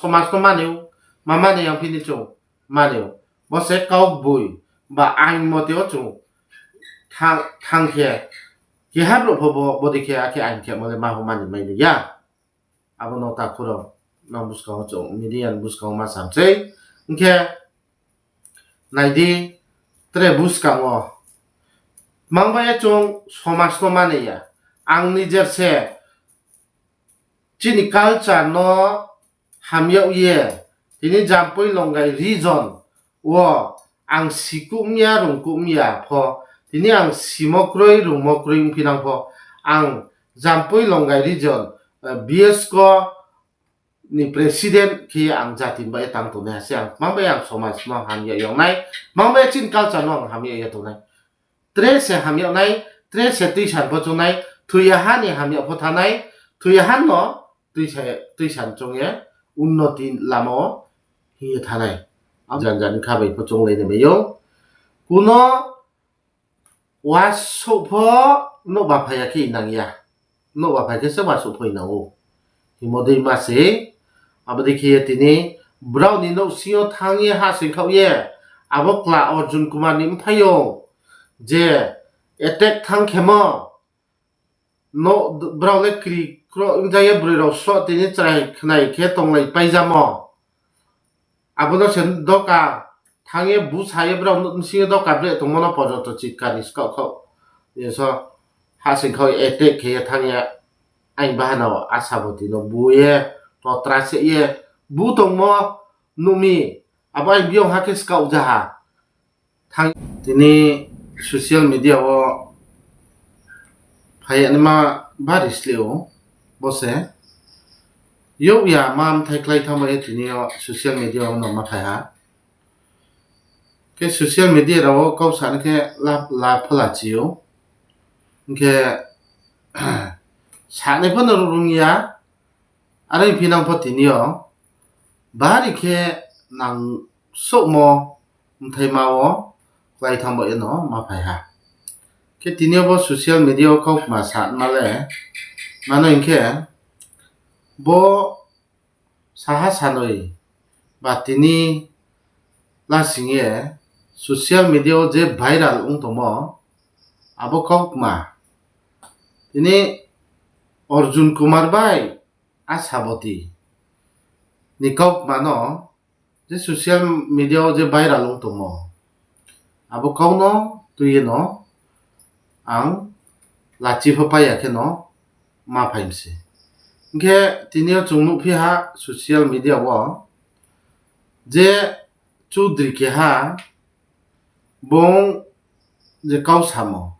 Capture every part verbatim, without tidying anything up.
Somas no mani ou, ma mani yang phi ni chung mani ou. Bo se kau boi ba ain mote wo chung thang khe, keha brouh pho bo bodei khe akhe ain khemo le ma ho mani mai ni ya. Abo no takhu rao, nang buskang wo chung media ni buskang wo ma sam sei. Hing khe nai di, tre buskang wo tmang bai ye chung somas no mani ya. Ang nijer se chini culture no ham yag ye, tini Jampui Longai region wo ang sikuh mi ya, rungkuh mi ya pho, tini ang simo kroi, rungmo kroi ongphi nang pho, ang Jampui Longai region, BSCO ni president khe ang jati bai tang tongnaiha se, ang tma bai ang somaj no ham yag yag nai, tma bai chini culture no ang ham yag yag tongnai. Tre se ham yag nai, tre se tuisan pho choung nai, thoi ya ha ni ham yag pho thanng nai, thoi ya ha no tuisan choung ye unnoti lama wo hing ye thanng nai. Janja ni kha bai pho chounglai ni mai ou. Kuno wasouh pho nouhba phai ya khe inang ya. Nouhba phai khe se wasouh pho inang ou. Hingmo dei ma se, abo dei khe ye tini brao ni nouhsing yo thanng ye hahsoingkhaoh ye, abo kla Arjun Kumar ni mphaiyong je attack thanng khemo, brao le kri kro ongja ye broi rao sroh tini chrai khnai khe tonglai paijamo. Abo no se doka thanng ye busa ye brao nouh bsing yo doka bre tongmo no porjonto chikar ni skaoh khaoh. Ye so hahsoingkhaoh ye attack khe ye thanng ye aini bahanao Asaboti no bu ye, totra se ye bu tongmo nuh mi, abo aini biyong ha khe skaoh ja ha. Tini social media wo phai ya naima bari sleh ou, bo se youh ya ma mthai klái thanng bai ye tini yo social media wo no ma phai ha. Khe social media rao wo kau sa ni khe la phola chi ou. Hing khe sanai pho no rung ya, are phi nang pho tini yo bari khe nang souhmo mthaima wo klái thanng bai ye no ma phai ha. Khe tini yo bo social media wo kaukma sa ma le, mano hing khe bo saha sanoi ba tini lasing ye social media wo je viral ong tongmo, abo kaukma tini Arjun Kumar bai Asaboti ni kaukma no je social media wo je viral ong tongmo, abo kau no tui ye no ang lachi pho pai ya khe no ma phai mi se. Hing khe tini yo chung nuhphi ha social media wo je Chaudhary keha bung je kau samo,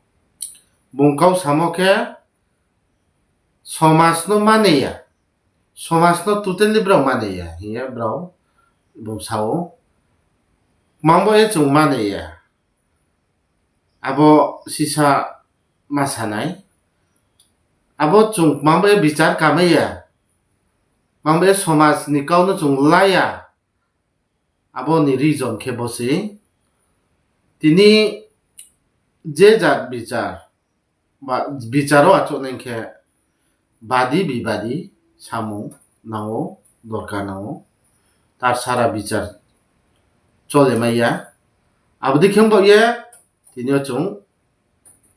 bung kau samo khe somaj no mani ya, somaj no totally brao mani ya hing ye brao bung sa ou. Kmang bo ye chung mani ya, abo sisa ma sa nai. Abo chung kmang bo ye bichar kamai ya, kmang bo ye somaj ni kau no chung la ya. Abo ni reason khe bo se, tini je jat bichar, bichar wo achouh nai khe badi bibadi samung nang ou, dorkar nang ou, tar sara bichar chole mai ya. Abo dei khe bo ye tini yo chung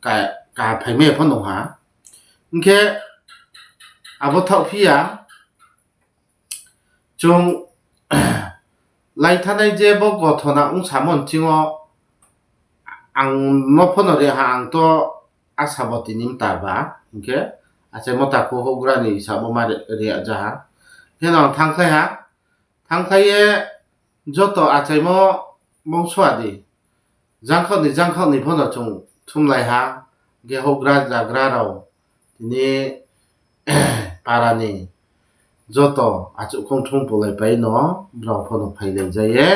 ka, ka phaimai ya pho nung ha. Hing khe abo thaohphi ya, chung lai thanai je bo gothona ong samo nching wo ang no pho no ri ha, ang to Asaboti ni mta ba, hing khe achaimo takhu houhgra ni hisab wo ma ri, ri ja ha. Khe no ang thanngkhlai ha, thanngkhlai ye joto achaimo bongso adi, jangkhaoh ni jangkhaoh ni pho no chung thumlai ha, hing khe houhgra jagra rao, tini para ni joto achouh khongthung polaipai no brao pho no phailai ja ye,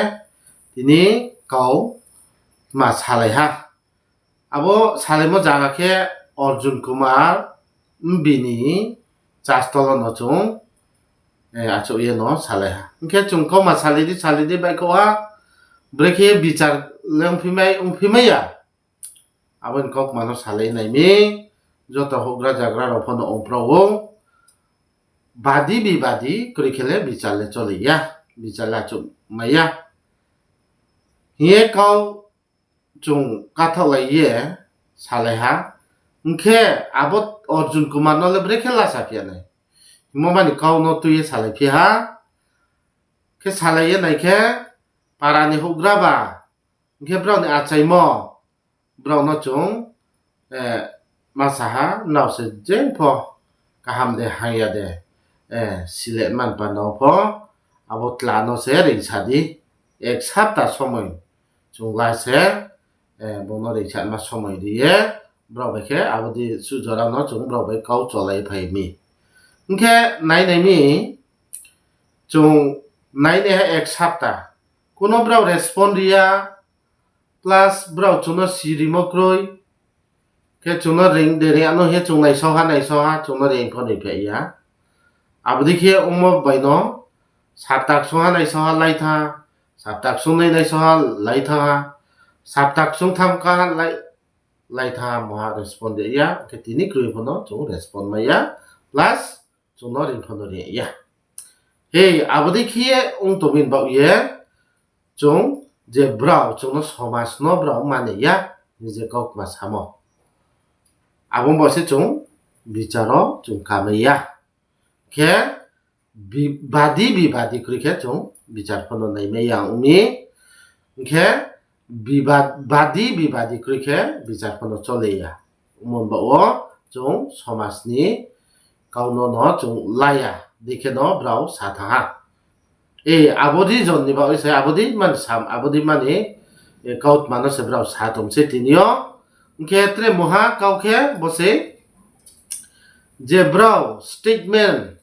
tini kau ma salai ha. Abo salaimo zaga khe Arjun Kumar bini chastolo no chung achouh ye no salai ha. Hing khe chung kauma salai di, salai di baihkhouh ha, brekhe bichar le ongphimai, ongphimai ya. Abo ni kaukma no salai nai mi, joto houhgra jagra rao pho no ongphrao ou. badi bibadi kroi khe le bichar le chole ya, bichar le achouh mai ya. Hing ye kau chung kathaohlai ye salai ha. Hing khe abo Arjun Kumar no le brekhe lasa phi ya nai? Hingmo mani kau no tui ye salai phi ha. Khe salai ye nai khe para ni houhgra ba, hing khe brao ni achaimo, brao no chung ma sa ha, nrao se je pho kaham de hangya de, sile man panda wo pho, abo tla no se reingsa di, ek sapta somoi chung la se, bung no reingsa ma somoi ri ye, brao bai khe abo dei suh jora no chung brao bai kau cholai phai mi. Hing khe nai nai mi, chung nai nai ha ek sapta, kuno brao respond ri ya, plus brao chung no si rimo kroi, khe chung no reing de reing ya no hing ye chung naisao ha, naisao ha, chung no reing pho reing phi ya. Abo dei khe ongmo bai no sapta ksung ha naisao ha lai thanng ha, sapta ksung nai naisao ha lai thanng ha, sapta ksung tham ka ha lai, lai thanng ha, muha respond ri ya, khe tini kroi pho no chung respond mai ya, plus chung no reing pho no reing ya. Hei, abo dei khe ye ong tong mi baoh ye, chung je brao chung no somas no brao mani ya, hing je kautma samo. Abo bo se chung bichar wo chung kamai ya. Khe bi-, badi bibadi kroi khe chung bichar pho no naimai ya ong mi. Hing khe bibad-, badi bibadi kroi khe bichar pho no chole ya. Ongmo baoh wo chung somas ni kau no no chung la ya, dei khe no brao sa thanng ha. E, abo reason ni baoh se abo dei mani sam, abo dei mani, e, kautma no se brao sa tong se tini yo. Hing khe tre muha kau khe bo se je brao statement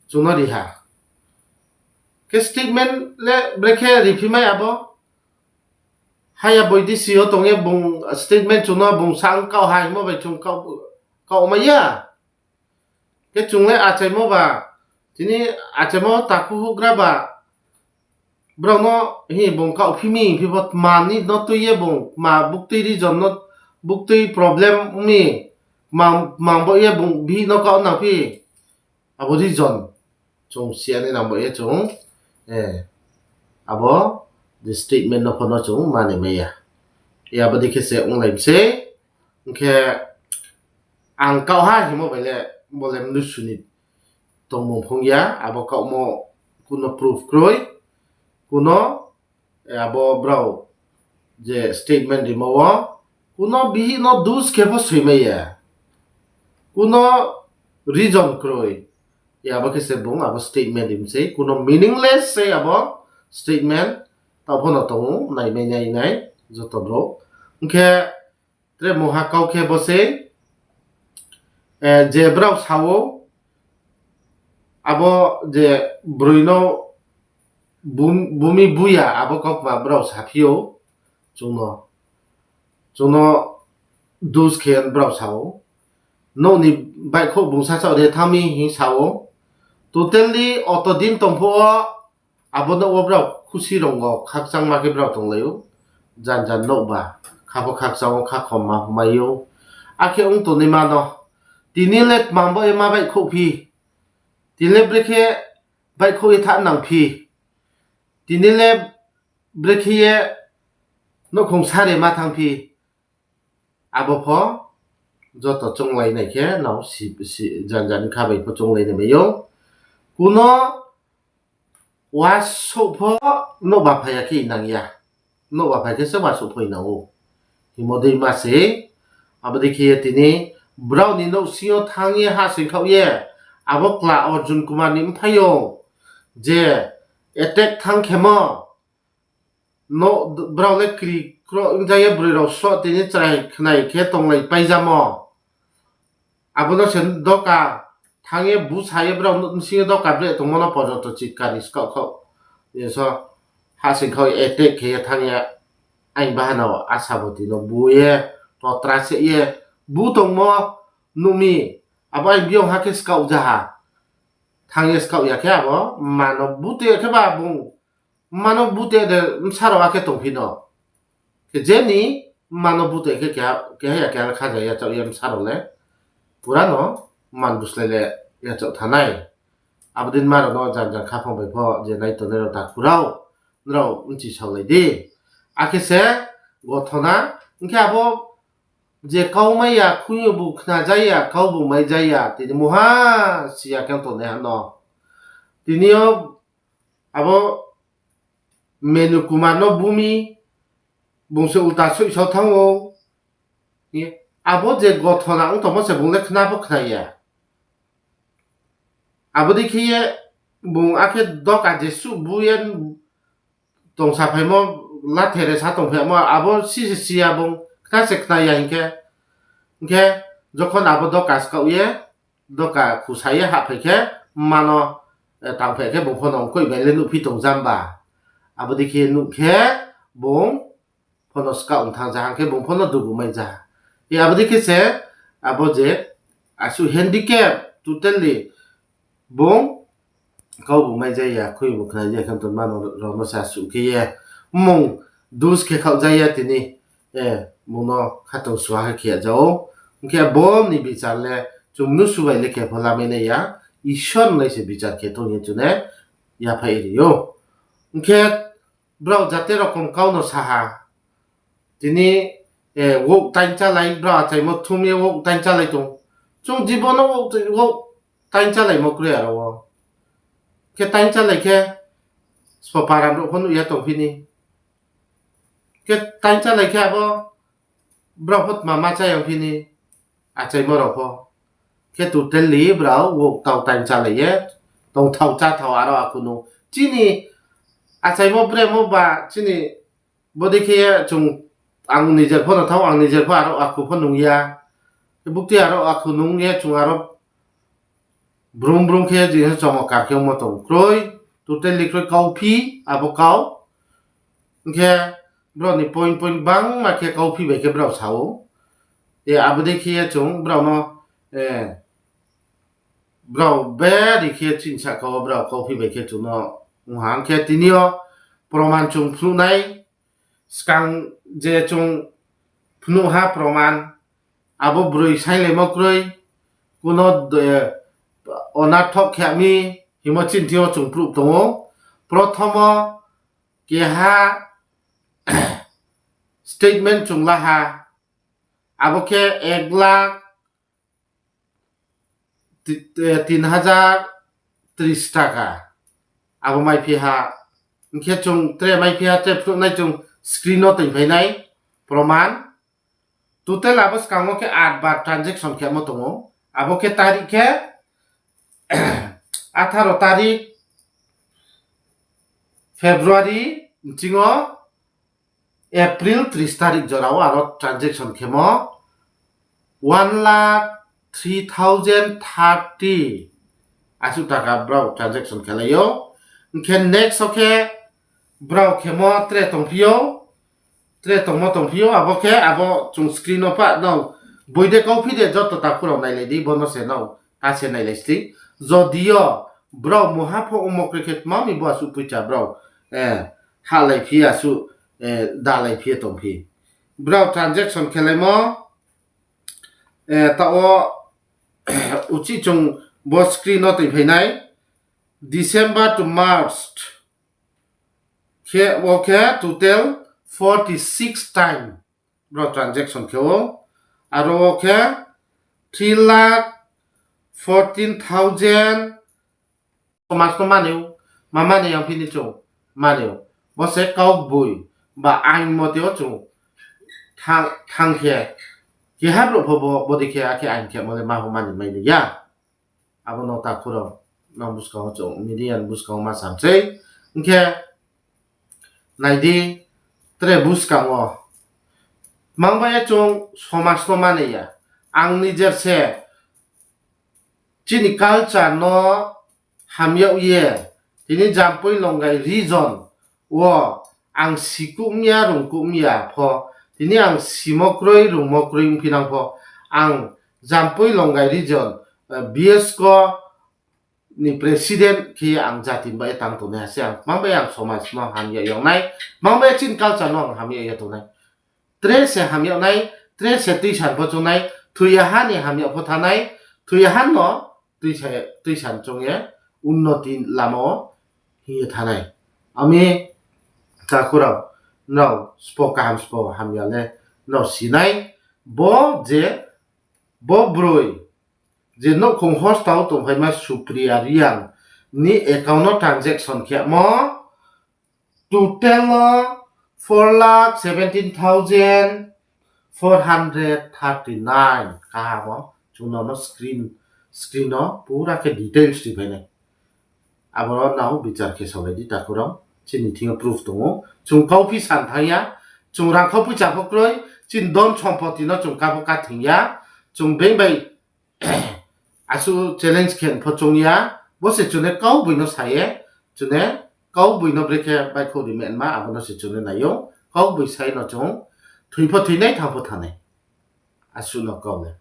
chung no ri ha. Khe statement le brekhe riphi mai abo? Haya boidisi yo tong ye bung statement chung no bung sa ong kaoh ha hingmo bai chung kaoh, kaoh mai ya. Khe chung le achaimo ba, tini achaimo takhu houhgra ba, brao no hing bung kaohphi mi, hing phi bo tma ni no tui ye bung, tma buktui reason no, buktui problem ong mi, tma, tma bo ye bung bihih no kaoh nangphi, abo reason chung si ya ni nang bo ye chung, abo je statement no pho no chung mani mai ya. Abo dei khe se onglai mi sei, hing khe ang kaoh ha hingmo bai le, bo le mnusu ni tongmung phung ya, abo kaohmo kuno proof kroi, kuno, abo brao je statement rimo wo, kuno bihih no dus khe pho soimai ya, kuno reason kroi, abo khe se bung abo statement ri mi sei, kuno meaningless se abo statement, taoh pho no tong ou, naimai nai nai, joto brouh. Hing khe tre muha kau khe bo sei, je brao sa ou, abo je broi no bum-, bumi buya, abo kautma brao saphi ou, chung no, chung no dus khe brao sa ou, nouh ni baihkhouh bung sasaoh ri thanng mi hing sa ou, totally oto din tong phuh wo, abo nouh wo brao khusi rong wo khakchangma khe brao tonglai ou, jan jan nouh ba, kha pho khakchang ou, kha khomma pho mai ou, akhe ong tongnaima no, tini le tma bo ye ma baihkhouh phi, tini le brekhe baihkhouh ye thanng nang phi, tini le brekhe ye nouhkhong sare ma thanng phi, abo pho joto chounglai nai khe nrao si, si, jan jan kha bai pho chounglai nai mai ou. Kuno wasouh pho nouhba phai ya khe nang ya. Nouhba phai khe se wasouh pho nang ou. Hingmo dei ma se, abo dei khe ye tini brao ni nouhsing yo thanng ye hahsoingkhaoh ye, abo kla Arjun Kumar ni mphaiyong je attack thanng khemo, no, brao le kri kro ongja ye broi rao sroh tini chrai khnai khe tonglai paijamo. Abo no se doka thanng ye bu sa ye brao bsing yo doka breh tongmo no porjonto chikar ni skaoh khaoh. Ye so hahsoingkhaoh ye attack khe ye thanng ye aini bahanao Asaboti no bu ye, totra se ye bu tongmo nuh mi. Abo aini biyong ha khe skaoh ja ha. Thanng ye skaoh ya khe abo mma no bute khe ba bung mma no bute de bsa rao akhe tongphi no. Khe je ni mma no bute khe keha, keha ya keha le khaja yachaoh ye bsa rao le. Pura no mma ni buslái le yachaoh thanng nai. Abo dei ma rao no jang jang khaphang bai pho je nai tongnai rao takhu rao, nrao bchi saolai di. Akhe se gothona, hing khe abo je kau mai ya, khui yo bung khna ja ya, kau bung mai ja ya, tini mungha si ya khe tongnaiha no. Tini yo abo Menu Kumar no bu mi, bung se ulta soihsao thanng ou. Abo je gothona ong tongmo se bung le khna pho khna ya. Abo dei khe ye bung akhe doka jesuh bu ye tong saphaimo, lathe re sa tongphaimo, abo si se si ya bung, khna se khna ya hing khe. Hing khe jokhon abo doka skaoh ye, doka khusa ye hahphai khe, mma no, tangphai khe bung pho no ongkoih bai le nuhphi tong jamba. Abo dei khe nuh khe bung pho no skaoh ong thanng ja hang khe bung pho no dugu mai ja. Abo dei khe se abo je asuh handicap totally bung kau bung mai ja ya, khui bung khna ja ya khe tongma rao no se asuh khe ye mmung dus khe khaoh ja ya tini, bung no khatong sua khe khe ja ou. Hing khe bo ni bichar le chung mnusu bai le khe pho lamai nai ya, Isor nai se bichar khe tong ye chung ne yaphai ri ou. Hing khe brao jate rokom kau no sa ha. Tini, wouh tain chálai, brao achaimo thum ye wouh tain chálai tong. Chung jibon no wouh tain chálaimo kroi aro wo. Khe tain chálai khe, sbo param rao pho nuh ya tongphi ni. Khe tain chálai khe abo, brao pho tma ma chá yangphi ni, achaimo rao pho. Khe totally brao wouh tau tain chálai ye, tongthao cháthao aro akhu nung. Chini achaimo bremo ba chini bodei khe ye chung ang nijer pho no thao, ang nijer pho aro akhu pho nung ya. Buktui aro akhu nung ye chung aro brum brum khe jing chomo kar khe ongmo tong kroi, totally kroi kauphi, abo kau. Hing khe brao ni point point bangma khe kauphi bai khe brao sa ou. Abo dei khe ye chung brao no, brao bari khe chini sahka wo brao kauphi bai khe chung no ong ha. Hing khe tini yo proman chung phnuh nai, skang je chung phnuh ha proman, abo broi sainglaimo kroi, kuno, onarthok khe mi hingmo chini thing yo chung phruh tong ou. Prothomo keha statement chung la ha, abo khe ek lakh tin hajar tris taka. Abo maiphi ha. Hing khe chung tre maiphi ha, tre phnuh nai chung screen no toingphai nai proman. Total abo skang wo khe at bar transaction khemo tong ou. Abo khe tarik khe atharo tarik February, bsing yo April tris tarik jora wo aro transaction khemo one lakh three thousand thirty asuh taka brao transaction khelai ou. Hing khe next wo khe brao khemo tre tongphi ou, tre tongmo tongphi ou, abo khe abo chung screen no pha no, boi de kauphi de joto takhu rao nailai di, bo no se no ta se nailai sdi. Jodi yo brao mungha pho ongmo kroi khe tma mi bo asuh poicha brao, halaiphi asuh, dalaiphi ye tongphi. Brao transaction khelaimo, taoh wo uchih chung bo screen no toingphai nai, December to March khe wo khe total forty six time brao transaction khe ou. Aro wo khe three lakh fourteen thousand somaj no mani ou, ma mani yangphi ni chung mani ou. Bo se kau boi ba ain mote wo chung thanng khe, keha brouh pho bo, bodei khe akhe ain khemo le ma pho mani mai ni ya. Abo no takhu rao, nang buskang wo chung media ni buskang wo ma sam sei. Hing khe nai di, tre buskang wo tmang bai ye chung somaj no mani ya. Ang nijer se chini culture no hamyag ye, tini Jampui Longai region wo ang sikuh mi ya, rungkuh mi ya pho, tini ang simo kroi, rungmo kroi ongphi nang pho, ang Jampui Longai region, BSCO ni president khe ye ang jati bai ye tang tongnaiha se, ang tmang bai ang somaj no hamyag yag nai, tmang bai ye chini culture no ang hamyag ye tong nai. Tre se hamyag nai, tre se tuisan pho choung nai, thoi ya ha ni hamyag pho thanng nai, thoi ya ha no tuisan choung ye unnoti lama wo hing ye thanng nai. Ami takhu rao, nrao sbo kaham sbo hamya le nrao si nai, bo je, bo broi je nouhkhong hostel wo tongphaima Supriya Reang ni account no transaction khemo total wo four lakh seventeen thousand four hundred thirty nine. Kaham wo chung no screen, screen no pura khe details ri phai nai. Abo no nrao bichar khe salai di takhu rao. Chini thing yo proof tong ou. Chung kauphi san thanng ya, chung rang khauphi cha pho kroi, chini don sompoti no chung ká pho ká thing ya, chung being bai asuh challenge khe pho choung ya, bo se chung ne kaugboino sa ye, chung ne kaugboino brekhe baihkhouh ri ma, abo no se chung ne nai ou, kaugboi sai no chung thoi pho thoi nai, thanng pho thanng nai. Asuh no kau le.